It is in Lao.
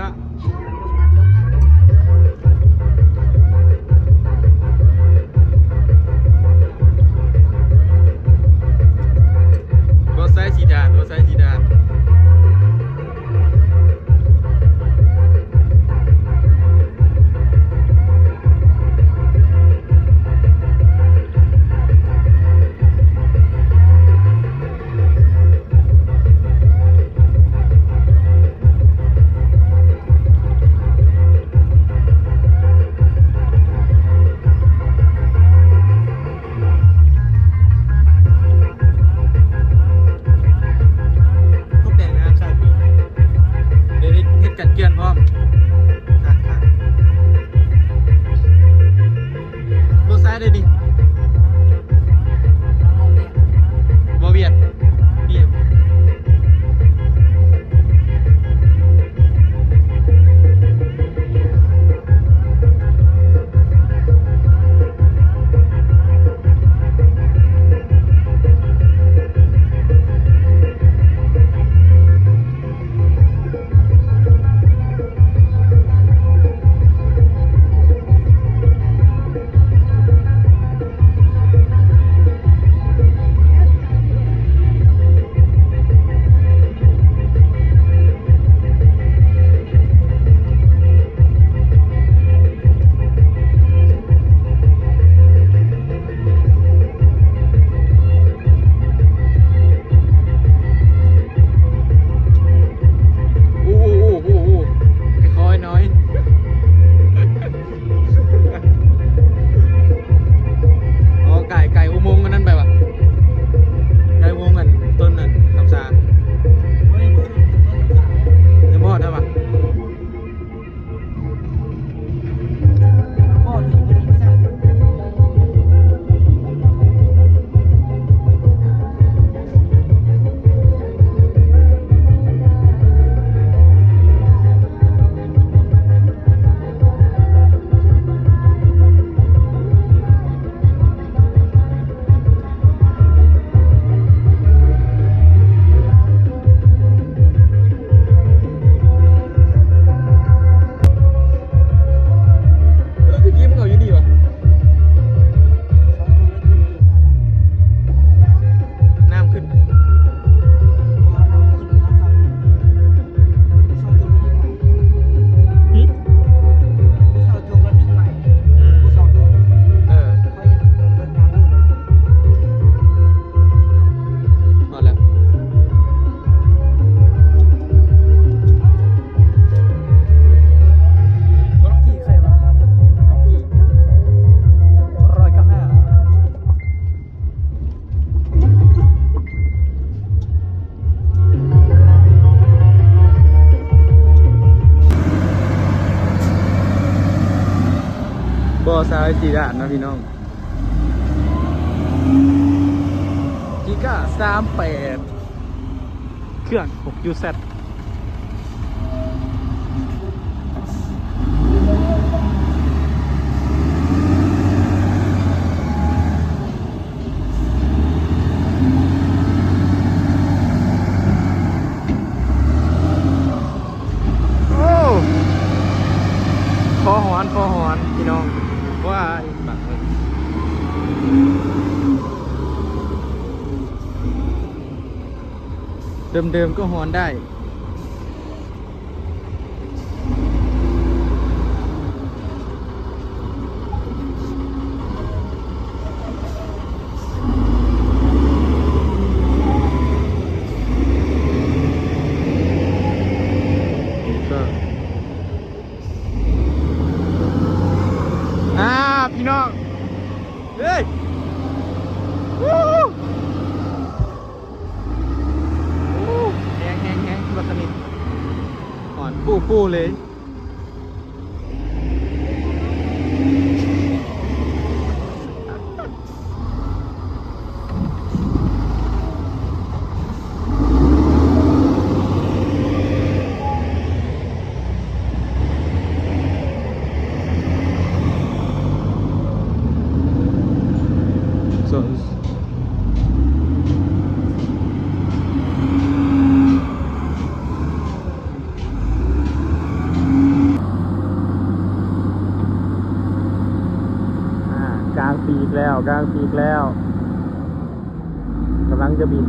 ບໍ່ໃສ່ສີດານ ບໍ່ໃສ່ສີດານ. ກໍແປງງານຄັກຢູ່ ເຮັດ ເຮັດກັນເຈື່ອນພ້ອມ ຄັກໆ. ບໍ່ໃສ່ເດ້ນີ້ ບໍ່ວຽດ ວຽດ. ໂອ້ ໂອ້ ໂອ້ ໂອ້ ຄ່ອຍໆໜ້ອຍ. ອໍ ກາຍ ກາຍອຸໂມງອັນນັ້ນໄປວະ ກາຍອຸໂມງອັນຕົ້ນນັ້ນ ນ້ຳຊາ ຍັງບໍ່ຮອດຫັ້ນວະ. ເອີ ຄືກີ້ມັນເຂົ້າຢູ່ນີ້ຫວາ? ນ້ຳຂຶ້ນ. ຫຶ? ອືມ ເອີ ຮອດແລ້ວ. ບໍ່ສາຍສີດານເນາະພີ່ນ້ອງ ຈີກາສາມແປດ ເຄື່ອງຫົກຢູແຊັດ. ໂອ້ ຄໍຮອນ ຄໍຮອນ ພີ່ນ້ອງ ວ້າຍ ບັກເອີຍ ເດີມໆກໍຮອນໄດ້. ອ່າ ພີ່ນ້ອງເອີຍ ໂອ້ ແຮງໆໆ ລົດຄັນນີ້ ຮ້ອນປູໆເລີຍ. ໂອ້ ແລ້ວ ກາງປີກແລ້ວ ກຳລັງຈະບິນ.